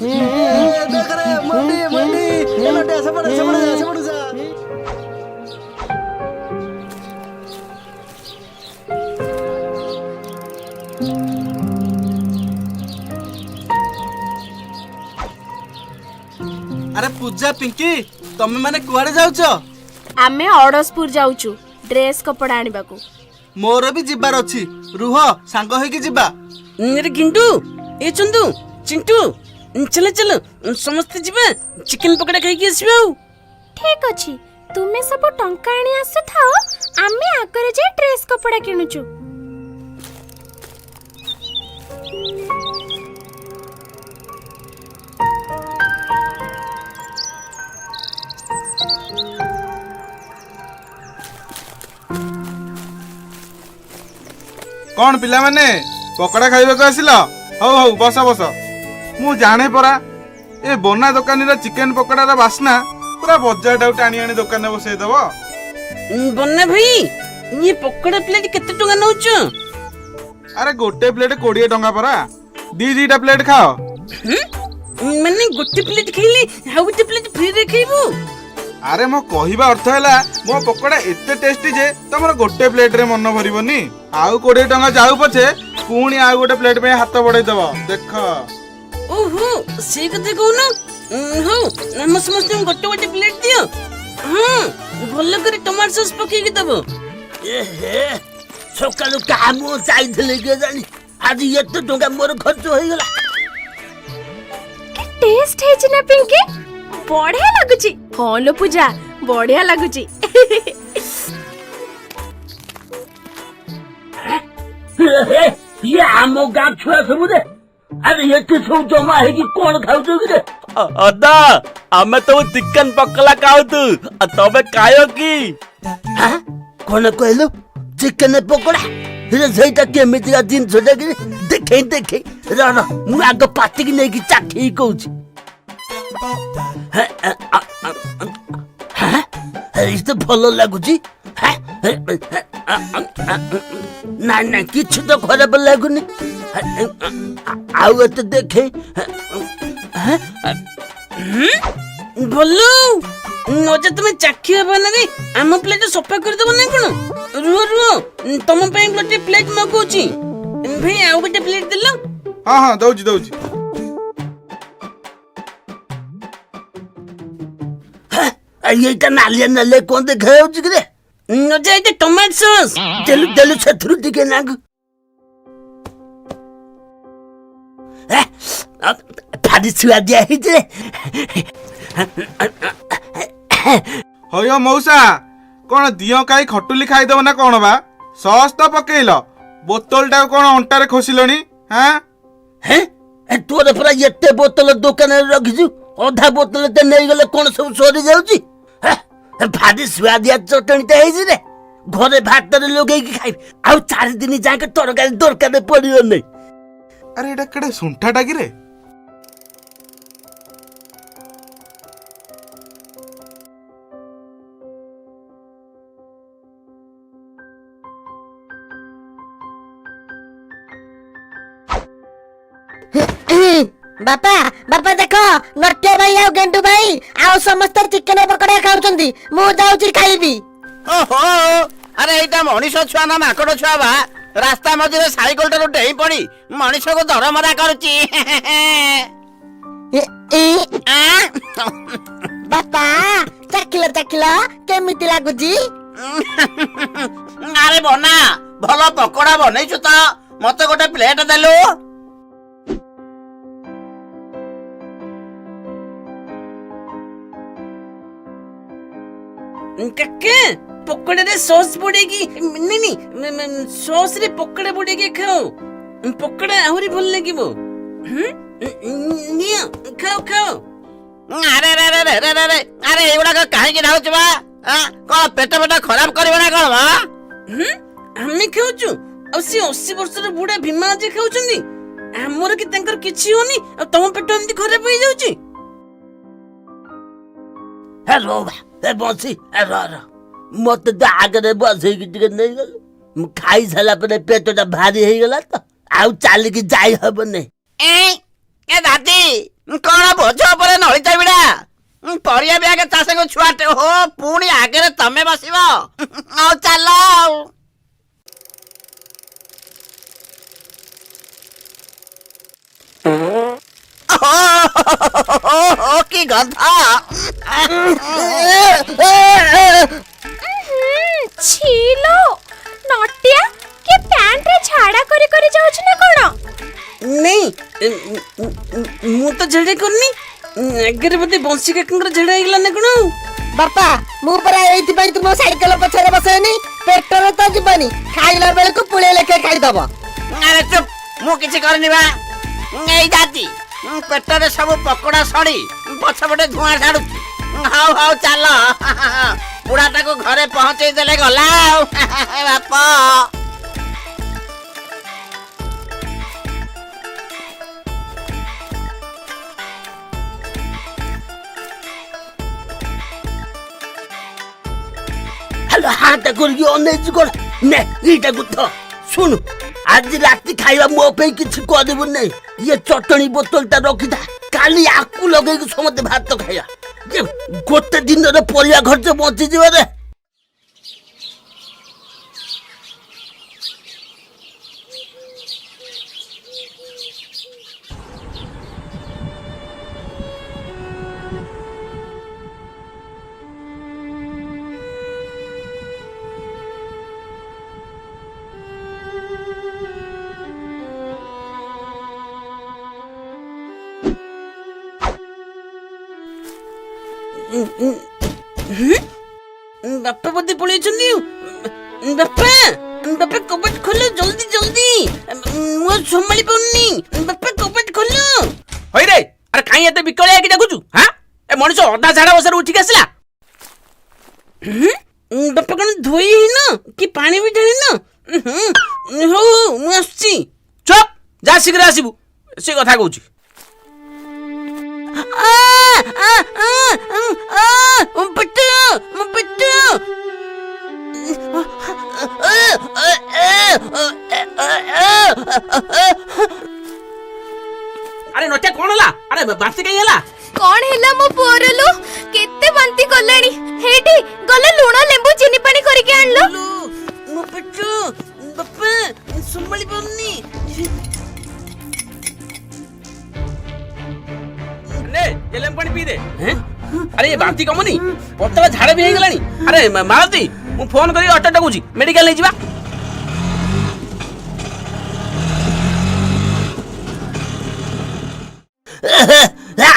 ଦେଖରେ, ମଣ୍ଡି ମଣ୍ଡି, ଏ ନଟିଆ, ସେପଟେ ସେପଟେ ଯା, ସେପଟେ ଯା। ଆରେ ପୂଜା, ପିଙ୍କି, ତମେ ମାନେ କୁଆଡେ ଯାଉଛ? ଆମେ ଅଡ଼ଶପୁର ଯାଉଛୁ ଡ୍ରେସ୍ କପଡ଼ା ଆଣିବାକୁ। ମୋର ବି ଯିବାର ଅଛି, ରୁହ, ସାଙ୍ଗ ହେଇକି ଯିବା। ଆରେ ଗିଣ୍ଡୁ, ଏ ଚନ୍ଦୁ, ଚିଣ୍ଟୁ, ଚାଲ ଚାଲ, ସମସ୍ତେ ଯିବା, ଚିକେନ ପକୋଡା ଖାଇକି ଆସିବା ଆଉ। ଠିକ ଅଛି, ତୁମେ ସବୁ ଟଙ୍କା ଆଣି ଆସୁଥାଅ, ଆମେ ଆଗରେ ଯାଇ ଡ୍ରେସ୍ କପଡ଼ା କିଣୁଛୁ। କଣ ପିଲାମାନେ, ପକୋଡା ଖାଇବାକୁ ଆସିଲ? ହଉ ହଉ, ବସ ବସ। ମୁଁ ଜାଣେ ପରା, ଏ ବନା ଦୋକାନୀର ଚିକେନ ପକୋଡାର ବାସ୍ନା ପୁରା ବଜାରଟାକୁ ଟାଣି ଆଣି ଦୋକାନରେ ବସେଇଦବ। ବନା ଭାଇ, ଇଏ ପକୋଡା ପ୍ଲେଟ କେତେ ଟଙ୍କା ନଉଛ? ଆରେ ଗୋଟେ ପ୍ଲେଟ 20 ଟଙ୍କା ପରା, ଦି ଦିଟା ପ୍ଲେଟ ଖାଅ। ମାନେ ଗୋଟେ ପ୍ଲେଟ ଖାଇଲେ ଆଉ ଗୋଟେ ପ୍ଲେଟ ଫ୍ରିରେ ଖାଇବୁ? ଆରେ ମୋ କହିବା ଅର୍ଥ ହେଲା, ମୋ ପକୋଡା ଏତେ ଟେଷ୍ଟି ଯେ ତମର ଗୋଟେ ପ୍ଲେଟରେ ମନ ଭରିବନି। ଆଉ 20 ଟଙ୍କା ଯାଉ ପଛେ, ପୁଣି ଆଉ ଗୋଟେ ପ୍ଲେଟ ପାଇଁ ହାତ ବଢେଇ ଦବ, ଦେଖ। ଓହୋ, ସେଇ କଥା କହୁନ। ହଉ, ଆମ ସମସ୍ତଙ୍କୁ ଗୋଟେ ଗୋଟେ ପ୍ଲେଟ ଦିଅ। ହଁ, ଭଲ କରି ଟମାଟୋ ସସ୍ ପକେଇକି ଦବ। ଏହେ, ସକାଳୁ କାହା ମୁହଁ ଚାହିଁଥିଲି କେଜାଣି, ଆଜି ଏତେ ଟଙ୍କା ମୋର ଖର୍ଚ୍ଚ ହେଇଗଲା। କି ଟେଷ୍ଟ ହେଇଛି ନା ପିଙ୍କି? ବଢିଆ ଲାଗୁଛି। ହଁ ଲୋ ପୂଜା, ବଢିଆ ଲାଗୁଛି। ଏହେ, ଇଏ ଆମ ଗାଁ ଛୁଆ ସବୁ ରେ। ଆରେ ଏଠି ସବୁ ଜମା ହେଇକି କଣ ଖାଉଛ କି ରେ? ଅଦା, ଆମେ ତ ଚିକେନ ପକୋଡା ଖାଉଛୁ, ଆଉ ତମେ ଖାଇବ କି? ହାଁ? କଣ କହିଲୁ, ଚିକେନ ପକୋଡା? ହେଲେ ସେଇଟା କେମିତିକା ଜିନିଷଟା କି? ଦେଖେଇ ଦେଖେଇ, ର ର, ମୁଁ ଆଗ ପାଟିକି ନେଇକି ଚାଖିକି କହୁଛି। ହେଁ, ଆ, ଆ, ଆ, ହାଁ? ଏଇ ତ ଭଲ ଲାଗୁଛି। ହାଁ? ହେ, ହେ, ଆ, ଆ, ଆ, ନାଇଁ ନାଇଁ, କିଛି ତ ଖରାପ ଲାଗୁନି। ଆଉ ଏତେ ଦେଖେଇ। ଭଲ ନଜା, ତମେ ଚାଖିବା ବାହାନାରେ ଆମ ପ୍ଲେଟ ସଫା କରିଦବ ନା କଣ? ରୁହ ରୁହ, ତମ ପାଇଁ ଗୋଟେ ପ୍ଲେଟ ମଗଉଛି। ଭାଇ, ଆଉ ଗୋଟେ ପ୍ଲେଟ ଦେଲ। ହଁ ହଁ, ଦଉଛି ଦଉଛି। ଏଇଟା ନାଲିଆ ନାଲିଆ କଣ ଦେଖାଯାଉଛି କିରେ? ନଜା, ଏଇଟା ଟମାଟୋ ସସ୍। ଦେଲୁ ଦେଲୁ, ସେଥିରୁ ଟିକେ ନାଗୁ। ଭାରି ସୁଆଦିଆ ହେଇଛି ରେ। ହଇଓ ମଉସା, କଣ ଦିଅ କାଇ ଖଟୁଲି ଖାଇଦବ ନା କଣ ବା? ସସ୍ ତ ପକେଇଲ, ବୋତଲଟାକୁ କଣ ଅଣ୍ଟାରେ ଖୋସିଲଣି? ହାଁ? ହେଁ, ଏ ତୋର ପୁରା ଏତେ ବୋତଲ ଦୋକାନରେ ରଖିଛୁ, ଅଧା ବୋତଲ ତ ନେଇଗଲେ କଣ ସବୁ ସରିଯାଉଛି? ହେଁ, ଭାରି ସୁଆଦିଆ ଚଟଣିଟା ହେଇଛି ରେ। ଘରେ ଭାତରେ ଲଗେଇକି ଖାଇବି, ଆଉ 4 ଦିନ ଯାକେ ତରକାରୀ ଦରକାର ପଡିବନି। ଆରେ ଏଇଟା କେଡେ ଶୁଣ୍ଠାଟା କିରେ? ବାପା ବାପା, ଦେଖ, ନଟିଆ ଭାଇ ଆଉ ଗେଣ୍ଡୁ ଭାଇ ଆଉ ସମସ୍ତେ ଚିକେନ ପକୋଡା ଖାଉଛନ୍ତି, ମୁଁ ଯାଉଛି ଖାଇବି। ଓହୋ, ଆରେ ଏଇଟା ମଣିଷ ଛୁଆ ନା ମାଙ୍କଡ ଛୁଆ ବା? ରାସ୍ତା ମଝିରେ ସାଇକେଲଟାରୁ ଡେଇଁ ପଡି ମଣିଷକୁ ଦରମରା କରୁଛି। ଏ, ଏ, ବାପା, ଚାଖିଲ ଚାଖିଲ, କେମିତି ଲାଗୁଛି? ଆରେ ବନା, ଭଲ ପକୋଡା ବନେଇଛୁ ତ, ମତେ ଗୋଟେ ପ୍ଲେଟ ଦେଲୁ। କାକା, ପକୋଡାରେ ସସ୍ ବୁଡେଇକି, ନାଇଁ ନାଇଁ, ସସ୍ ରେ ପକୋଡା ବୁଡେଇକି ଖାଅ, ପକୋଡା ଆହୁରି ଭଲ ଲାଗିବ। ହୁଁ, ନିଅ, ଖାଅ ଖାଅ। ଆରେ ଆରେ ଆରେ ଆରେ ଆରେ ଆରେ ଆରେ, ଏଇଗୁଡାକ କାହିଁକି ଢାଳୁଛୁ ବା? ଆଁ, କଣ ପେଟ ପେଟ ଖରାପ କରିବ ନା କଣ ବା? ହୁଁ, ଆମେ ଖାଉଛୁ ଆଉ ସେ 80 ବର୍ଷର ବୁଢା ଭୀମା ଅଜା ଖାଉଛନ୍ତି, ଆମର କି ତାଙ୍କର କିଛି ହଉନି, ଆଉ ତମ ପେଟ ଏମିତି ଖରାପ ହେଇଯାଉଛି। ହେ ରୋ ବା, ଏ ବସି, ଏ ର ର, ମତେ ତ ଆଗରେ ବସେଇକି ଟିକେ ନେଇଗଲୁ। ମୁଁ ଖାଇ ସାରିଲା ପରେ ପେଟଟା ଭାରି ହେଇଗଲା ତ, ଆଉ ଚାଲିକି ଯାଇ ହବନି। ଏ ଏ ଦାଦି। କଣ ବୋଝ ଉପରେ ନଳିତା ବିଡା, ପରିବା ବ୍ୟାଗ, ତା ସାଙ୍ଗ ଛୁଆଟେ ହୋ, ପୁଣି ଆଗରେ ତମେ ବସିବ। ଆଉ ଚାଲ ଆଉ। ଓହୋ, କି ଗନ୍ଧ! ଛି ଲୋ ନଟିଆ, କିଏ ପ୍ୟାଣ୍ଟରେ ଝାଡା କରି କରି ଯାଉଛି ନା କଣ? ନାଇଁ, ମୁଁ ତ ଝାଡ଼ା କରିନି। ଆଗରେ ବୋଧେ ବଂଶୀ କାକାଙ୍କର ଝାଡ଼ା ହେଇଗଲା ନା କଣ? ବାପା, ମୁଁ ପରା ଏଇଥିପାଇଁ ତୁମ ସାଇକେଲ ପଛରେ ବସେନି। ପେଟରେ ତ ଯିବନି, ଖାଇଲା ବେଳକୁ ପୁଳେ ଲେଖେ ଖାଇଦବ। ଆରେ ଚୁପ୍, ମୁଁ କିଛି କରିନି ବା। ଏଇ ଜାତି ପେଟରେ ସବୁ ପକୋଡା ସଢି ପଛପଟେ ଧୂଆଁ ଛାଡୁଛି। ହଉ ହଉ, ଚାଲ, ବୁଢାଟାକୁ ଘରେ ପହଞ୍ଚେଇ ଦେଲେ ଗଲା ଆଉ ବାପ। ହ୍ୟାଲୋ, ହାତ କରିକି ଅନେଇଛୁ କଣ? ନେ, ଏଇଟାକୁ ଥ। ଶୁଣୁ, ଆଜି ରାତି ଖାଇବା ମୋ ପାଇଁ କିଛି କରିବୁ ନାହିଁ। ଇଏ ଚଟଣି ବୋତଲଟା ରଖିଥା, କାଲି ଆକୁ ଲଗେଇକି ସମସ୍ତେ ଭାତ ଖାଇବା। ଇଏ ଗୋଟେ ଦିନରେ ପରିବା ଖର୍ଚ୍ଚ ବଞ୍ଚିଯିବ ରେ। ବାପା ବୋଧେ ପଳେଇଛନ୍ତି। ବାପା, ବାପା, କବାଟ ଖୋଲ, ଜଲ୍ଦି ଜଲ୍ଦି, ମୁଁ ଆଉ ସମ୍ଭାଳି ପାରୁନି। ବାପା, କବାଟ ଖୋଲ। ହଇରେ, ଆରେ କାହିଁ ଏତେ ବିକଳିଆ ହେଇକି ଡାକୁଛୁ? ହାଁ, ଏ ମଣିଷ ଅଧା ଝାଡ଼ା ବସାରୁ ଉଠିକି ଆସିଲା। ବାପା, କଣ ଧୋଇ ହେଇନ କି ପାଣି ବି ଢାଳିନ? ହଉ ହଉ, ମୁଁ ଆସୁଛି। ଚୁପ୍, ଯା, ଶୀଘ୍ର ଆସିବୁ। ସେ କଥା କହୁଛି। ଆ ଆ ଆ ଆ, ମୋ ପେଟ, ମୋ ପେଟ! ଆରେ ନଟିଆ, କଣ ହେଲା? ଆରେ ବାନ୍ତି କାହିଁ ହେଲା? କଣ ହେଲା ମୋ ପୁଅର ଲୋ? କେତେ ବାନ୍ତି କଲାଣି। ହେଇଠି ଗଲେ ଲୁଣ ଲେମ୍ବୁ ଚିନି ପାଣି କରିକି ଆଣିଲ। ମୋ ପେଟ, ବାପା, ସମ୍ଭାଳି ପାରୁନି। ନେ, ଏ ଲେମ୍ବୁ ପାଣି ପିଇ ଦେ। ଆରେ ଏ ବାନ୍ତି କମୁନି, ପତଳା ଝାଡ଼ା ବି ହେଇଗଲାଣି। ଆରେ ମାଳତୀ, ମୁଁ ଫୋନ କରି ଅଟୋ ଡାକୁଛି, ମେଡିକାଲ ନେଇଯିବା।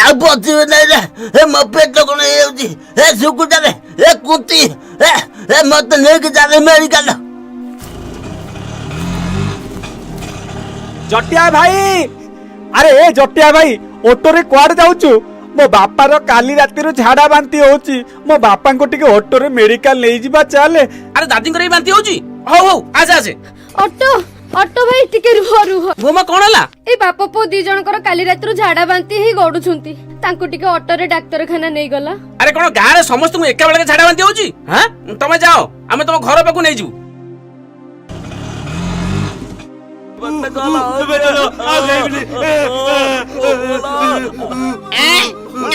ଆଉ ବଞ୍ଚିବେ ନାହିଁ ରେ। ଏ ମୋ ପେଟ କଣ ହେଇଯାଉଛି। ଏ ସୁକୁଟାରେ, ଏ କୁତି, ଏ ମତେ ନେଇକି ଚାଲେ ମେଡିକାଲ। ଜଟିଆ ଭାଇ, ଆରେ ଏ ଜଟିଆ ଭାଇ, ଅଟୋରେ କୁଆଡେ ଯାଉଛୁ? ମୋ ବାପାର କାଲି ରାତିରୁ ଝାଡା ବାନ୍ତି ହଉଛି, ମୋ ବାପାଙ୍କୁ ଟିକେ ଅଟୋରେ ମେଡିକାଲ ନେଇଯିବା ଚାଲେ। ଆରେ ଦାଦିଙ୍କର ବି ବାନ୍ତି ହଉଛି? ହଉ ହଉ, ଆସେ ଆସେ। ଅଟୋ, ଅଟୋ ଭାଇ, ଟିକେ ରୁହ ରୁହ। ବୋମା, କଣ ହେଲା? ଏଇ ବାପ ପୁଅ ଦି ଜଣଙ୍କର କାଲି ରାତିରୁ ଝାଡା ବାନ୍ତି ହେଇ ଗଡୁଛନ୍ତି, ତାଙ୍କୁ ଟିକେ ଅଟୋରେ ଡାକ୍ତରଖାନା ନେଇଗଲା। ଆରେ କଣ ଗାଁରେ ସମସ୍ତଙ୍କୁ ଏକା ବେଳକେ ଝାଡା ବାନ୍ତି ହଉଛି? ହଁ, ତମେ ଯାଅ, ଆମେ ତମ ଘର ପାଖକୁ ନେଇଯିବୁ।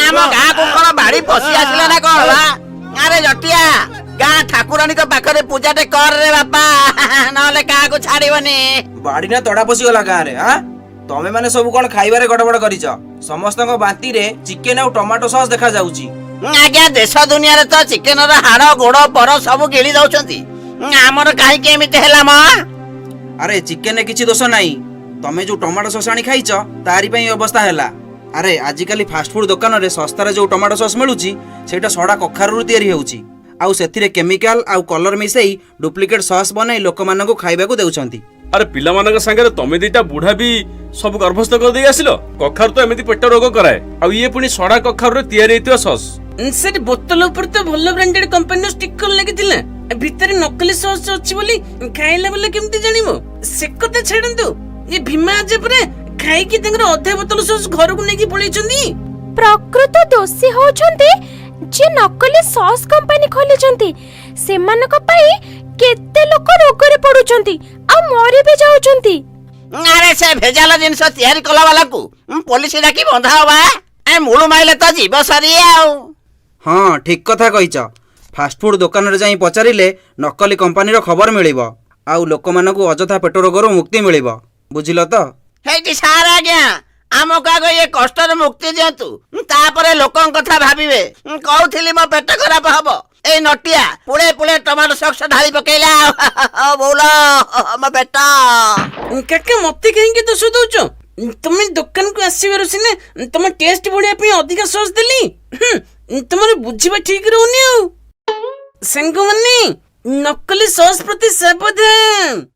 ଆମ ଗାଁକୁ କଣ ବାଡି ପଶି ଆସିଲା ନା କଣ ବା? ଆରେ ଜଟିଆ, ଗାଁ ଠାକୁରାଣୀଙ୍କ ପାଖରେ ପୂଜାଟେ କର ରେ ବାପା, ନହେଲେ କାହାକୁ ଛାଡିବନି। ବାଡି ନା ତଡା ପଶିଗଲା ଗାଁରେ? ଆଁ, ତମେ ମାନେ ସବୁ କଣ ଖାଇବାରେ ଗଡବଡ କରିଛ? ସମସ୍ତଙ୍କ ବାନ୍ତିରେ ଚିକେନ ଆଉ ଟମାଟୋ ସସ୍ ଦେଖାଯାଉଛି। ଆଜ୍ଞା, ଦେଶ ଦୁନିଆରେ ତ ଚିକେନର ହାଡ, ଗୋଡ, ପର ସବୁ ଗିଳି ଦଉଛନ୍ତି, ଆମର କାହିଁକି ଏମିତି ହେଲା ମ? ଆରେ ଚିକେନରେ କିଛି ଦୋଷ ନାହିଁ, ତମେ ଯୋଉ ଟମାଟୋ ସସ୍ ଆଣି ଖାଇଛ ତାରି ପାଇଁ ଏ ଅବସ୍ଥା ହେଲା। ଆରେ ଆଜିକାଲି ଫାଷ୍ଟଫୁଡ ଦୋକାନରେ ଶସ୍ତାରେ ଯୋଉ ଟମାଟୋ ସସ୍ ମିଳୁଛି, ସେଇଟା ସଡ଼ା କଖାରୁରୁ ତିଆରି ହେଉଛି, ଆଉ ସେଥିରେ କେମିକାଲ ଆଉ କଲର ମିଶେଇ ଡୁପ୍ଲିକେଟ ସସ୍ ବନାଇ ଲୋକମାନଙ୍କୁ ଖାଇବାକୁ ଦେଉଛନ୍ତି। ଆରେ ପିଲାମାନଙ୍କ ସାଙ୍ଗରେ ତମେ ଦିଟା ବୁଢା ବି ସବୁ ଗର୍ଭସ୍ଥ କରିଦେଇ ଆସିଲ। କଖାରୁ ତ ଏମିତି ପେଟ ରୋଗ କରାଏ, ଆଉ ଇଏ ପୁଣି ସଡା କଖାରୁରେ ତିଆରି ହେଇଥିବା ସସ୍। ସାର୍, ବୋତଲ ଉପରେ ତ ଭଲ ବ୍ରାଣ୍ଡେଡ କମ୍ପାନୀର ଷ୍ଟିକର ଲାଗିଥିଲା, ଭିତରେ ନକଲି ସସ୍ ଅଛି ବୋଲି ଖାଇଲା ବେଲେ କେମିତି ଜାଣିବ? ସେ କଥା ଛାଡନ୍ତୁ, ଏ ଭୀମା ଆଜା ପରେ ଖାଇକି ତାଙ୍କର ଅଧା ବୋତଲ ସସ୍ ଘରକୁ ନେଇକି ପଳେଇଛନ୍ତି। ପ୍ରକୃତ ଦୋଷୀ ହଉଛନ୍ତି ଯିଏ ନକଲି ସସ୍ କମ୍ପାନୀ ଖୋଲିଛନ୍ତି। ସେମାନଙ୍କ ପାଇଁ କେତେ ଲୋକ ରୋଗରେ ପଡୁଛନ୍ତି ଆଉ ମରି ବି ଯାଉଛନ୍ତି। ଆରେ ସେ ଭେଜାଲ ଜିନିଷ ତିଆରି କଲା ବାଲାକୁ ପୋଲିସ ଡାକି ବନ୍ଧା ହବା। ମୁଳୁ ମାଇଲେ ତ ଯିବ ସରି ଆଉ। ହଁ, ଠିକ୍ କଥା କହିଛ। ଫାଷ୍ଟଫୁଡ୍ ଦୋକାନରେ ଯାଇ ପଚାରିଲେ ନକଲି କମ୍ପାନୀର ଖବର ମିଳିବ ଆଉ ଲୋକମାନଙ୍କୁ ଅଯଥା ପେଟ ରୋଗରୁ ମୁକ୍ତି ମିଳିବ, ବୁଝିଲ ତ? ହେଇଟି ସାର୍, ଆଜ୍ଞା, ଆମକୁ ଆଗ ଏ କଷ୍ଟରୁ ମୁକ୍ତି ଦିଅନ୍ତୁ, ତାପରେ ଲୋକଙ୍କ କଥା ଭାବିବେ। କହୁଥିଲି ମୋ ପେଟ ଖରାପ ହବ, ଏଇ ନଟିଆ ପୁଳେ ପୁଳେ ଟମାଟୋ ସକ୍ସ ଢାଳି ପକେଇଲା ଆଉ। ବୋଉଲ, ମୋ ପେଟ! କାକା, ମତେ କାହିଁକି ଦୋଷ ଦଉଛ? ତମେ ଦୋକାନକୁ ଆସିବାରୁ ସିନା ତମ ଟେଷ୍ଟ ବଢିବା ପାଇଁ ଅଧିକା ସସ୍ ଦେଲି। ତମର ବୁଝିବା ଠିକ ରହୁନି। ଆଉ ସାଙ୍ଗମାନେ, ନକଲି ସସ୍ ପ୍ରତି ସାବଧାନ।